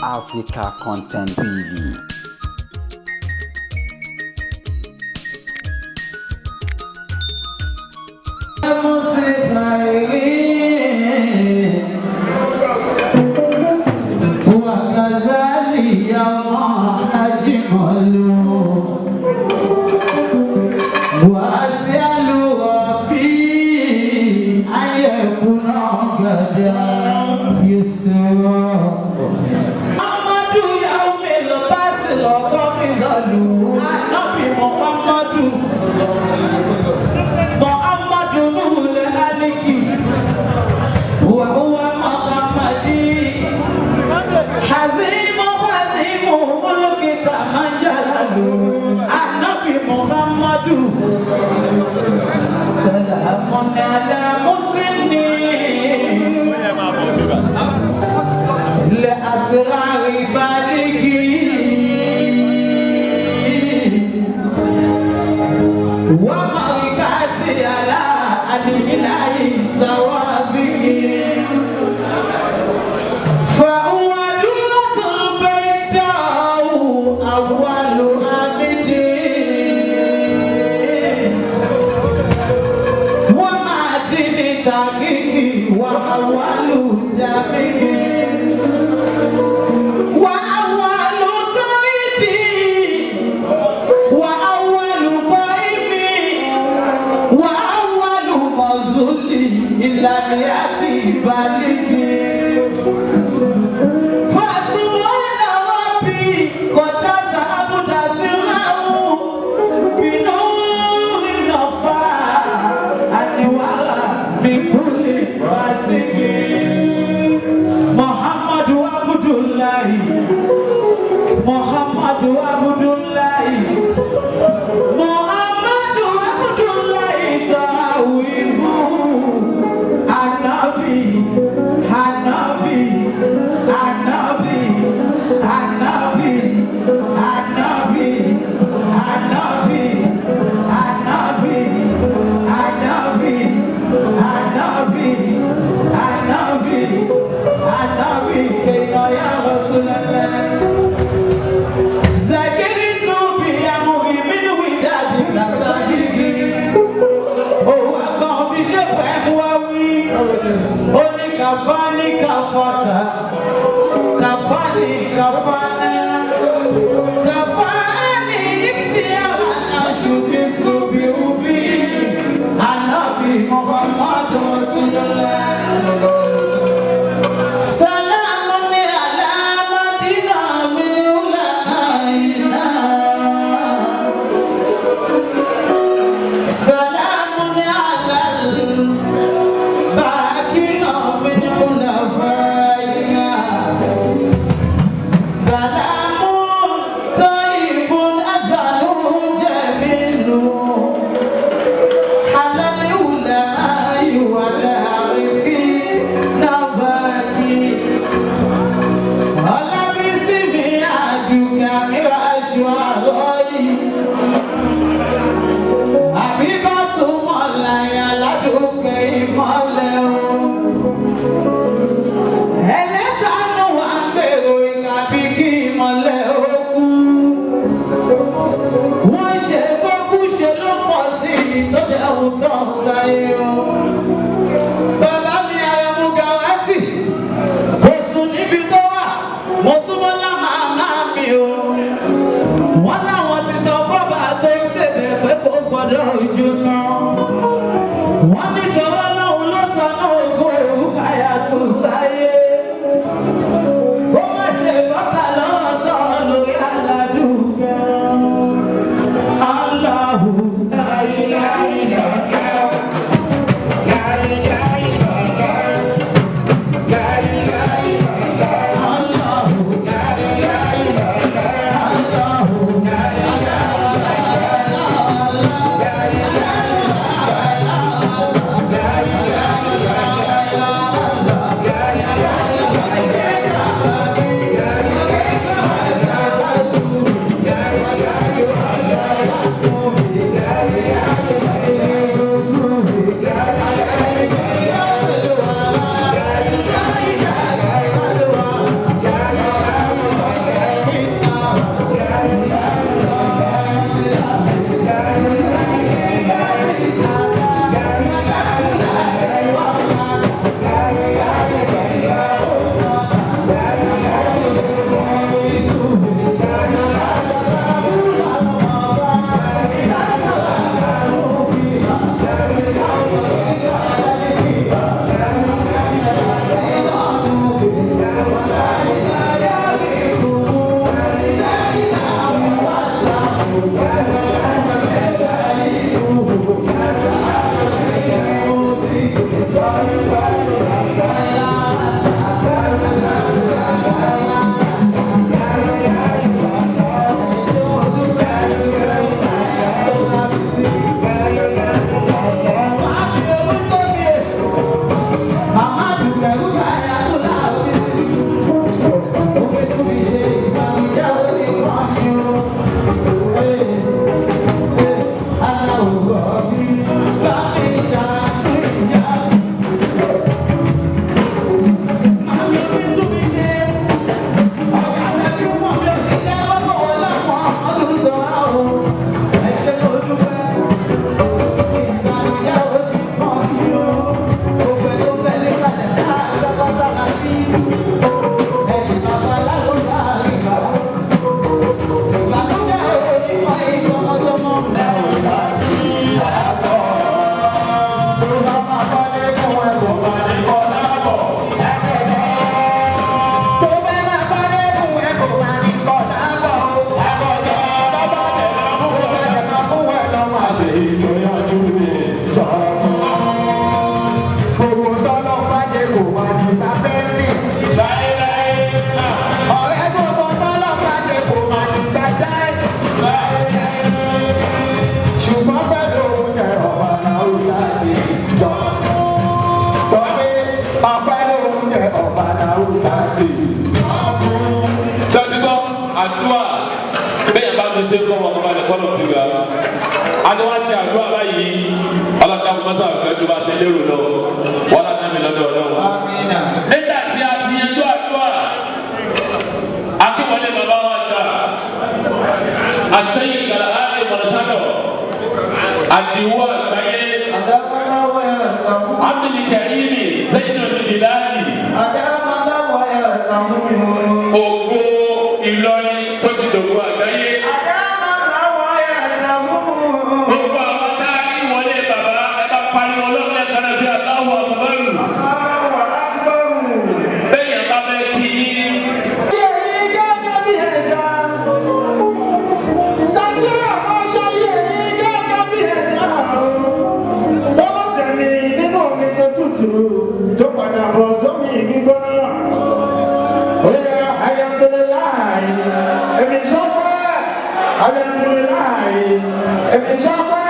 Africa Content TV. Àbúrúkàtì. Tẹ́tígbọ́ àdúrà bẹ́ẹ̀ bá ti ṣe kọ́ ọmọ balẹ̀ kọ́ ló ti gbà. Àti wá ṣe àdúrà báyìí, ọlọ́dà kò mọ́sá àgbẹ̀jú bá ṣe lérò lọ, wọ́n á nàmi lọ́dọ̀ ọlọ́run. Amina. Nígbà tí a ti yanjú àdúrà, akíwọlé bàbá wa gbà, àṣeyìn kàlà áàlì mọ̀nàtánọ̀, àdìwọ́ àgbáyé, Àdámọ́láwọ̀ ẹ̀sàmú. Abdul Karimi, Zainul Bilali, Àdámọ́láwọ̀ ẹ̀sàmú. Ògo Ìlọrin tó ti dògbò àgbáyé. Àdámọ́láwọ̀ ẹ̀sàmú. Gbogbo àwọn tá a ní wọlé bàbá ẹ bá pariwo lọ́wọ́ ẹ̀ kan bí aláwọ̀ àbúrò. Allahu Akbar. Bẹ́ẹ̀ yẹn bá bẹ́ẹ̀ kí yín. Tó padà bọ̀ sómi gbígbóná. Ó yá alhamdulilayi, èmi sọ́pẹ́, alhamdulilayi, èmi sọ́pẹ́.